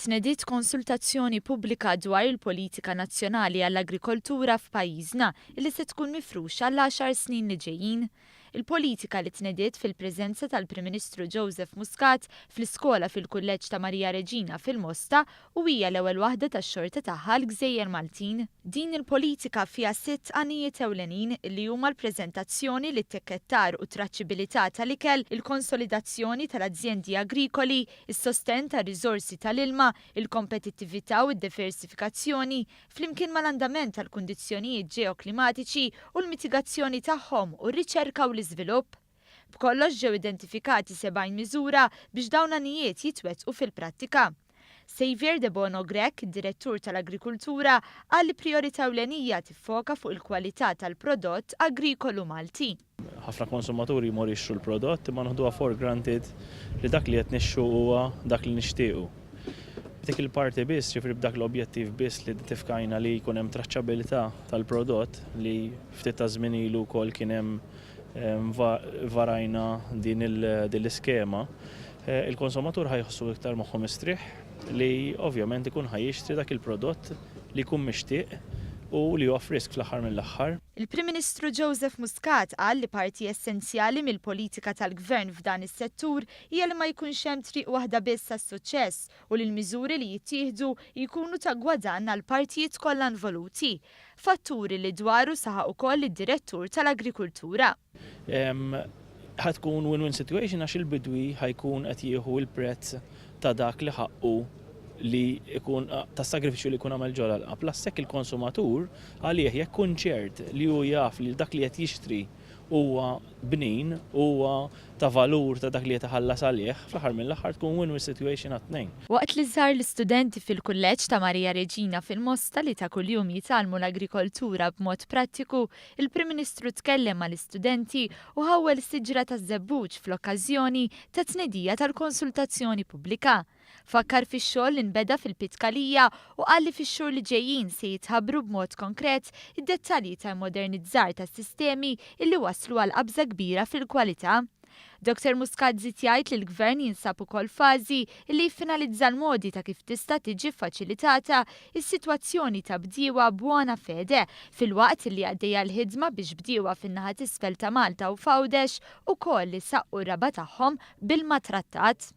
Tnediet konsultazzjoni pubblika dwar il-politika nazzjonali għall-agrikoltura f'pajjiżna illi se tkun mifruxa għall-għaxar snin li ġejjin. Il-politika li tnediet fil-preżenza tal-Prim Ministru Joseph Muscat fl-iskola fil-Kulleġġ ta' Maria Reġina fil-Mosta u hija l-ewwel waħda tax-xorta tagħha għall-gżejjer Maltin. Din il-politika fiha sitt għanijiet ewlenin li huma l-preżentazzjoni, l-ittikkettar u t-traċċibilità tal-ikel, il-konsolidazzjoni tal-azjendi agrikoli, is-sostenn tar-riżorsi tal-ilma, il-kompetittività u d-diversifikazzjoni, flimkien mal-andament tal-kundizzjonijiet ġeoklimatiċi u l-mitigazzjoni tagħhom u r-riċerka u l-iżvilupp. B'kollox ġew identifikati 70 miżura biex dawn l-għanijiet jitwettqu fil-prattika. Saviour Debono Grech, id-Direttur tal-Agrikultura, qal li prijorità ewlenija tiffoka fuq il-kwalità tal-prodott agrikolu Malti. Ħafna konsumaturi jmorru jixtru l-prodott imma noħduha for granted li dak li qed nixtru huwa dak li nixtiequ. B'dik il-parti biss, ġifieri b'dak l-objettiv biss li identifikajna li jkun hemm traċċabilità tal-prodott li ftit ta' żmien ilu wkoll kien hemm varajna din l-iskema, il-konsumatur ħa jħossu iktar moħħu mistrieħ li ovvjament ikun ħa jixtri dak il-prodott li jkun mixtieq u li huwa frisk fl-aħħar mill-aħħar. Il-Prim Ministru Joseph Muscat qal li parti essenzjali mill-politika tal-Gvern f'dan is-settur hija li ma jkunx hemm triq waħda biss għas-suċċess u li l-miżuri li jittieħdu jkunu ta' gwadann għall-partijiet kollha involuti. Fatturi li dwaru saħaq ukoll id-Direttur tal-Agrikultura. Ħa tkun win-win situation għax il-bidwi ħa jkun qed jieħu l-prezz ta' dak li ħaqqu li jkun tas-sagrifiċċju li jkun għamel ġol-għalqa. Plus hekk il-konsumatur għalih jekk ikun ċert li hu jaf li dak li qed jixtri huwa bnin, huwa ta' valur ta' dak li qed iħallas għalih, fl-aħħar mill-aħħar tkun win-win situation għat-tnejn. Waqt li żar l-istudenti fil-Kulleġġ ta' Maria Reġina fil-Mosta li ta' kuljum jitgħallmu l-agrikoltura b'mod prattiku, il-Prim Ministru tkellem mal-istudenti u ħawwel siġra taż-żebbuġ fl-okkażjoni tat-tnedija tal-konsultazzjoni pubblika. Fakkar fix-xogħol li nbeda fil-Pitkalija u qal li fix-xhur li ġejjin se jitħabbru b'mod konkret id-dettalji ta' immodernizzar tas-sistemi illi wasslu għal qabża kbira fil-kwalità. Dottor Muscat żied jgħid li l-Gvern jinsab ukoll f'fażi illi jiffinalizza l-modi ta' kif tista' tiġi ffaċilitata s-sitwazzjoni ta' bdiewa buona fede filwaqt illi għaddejja l-ħidma biex bdiewa fin-naħa t'isfel ta' Malta u f'Għawdex ukoll isaqqu r-raba' tagħhom b'ilma trattat.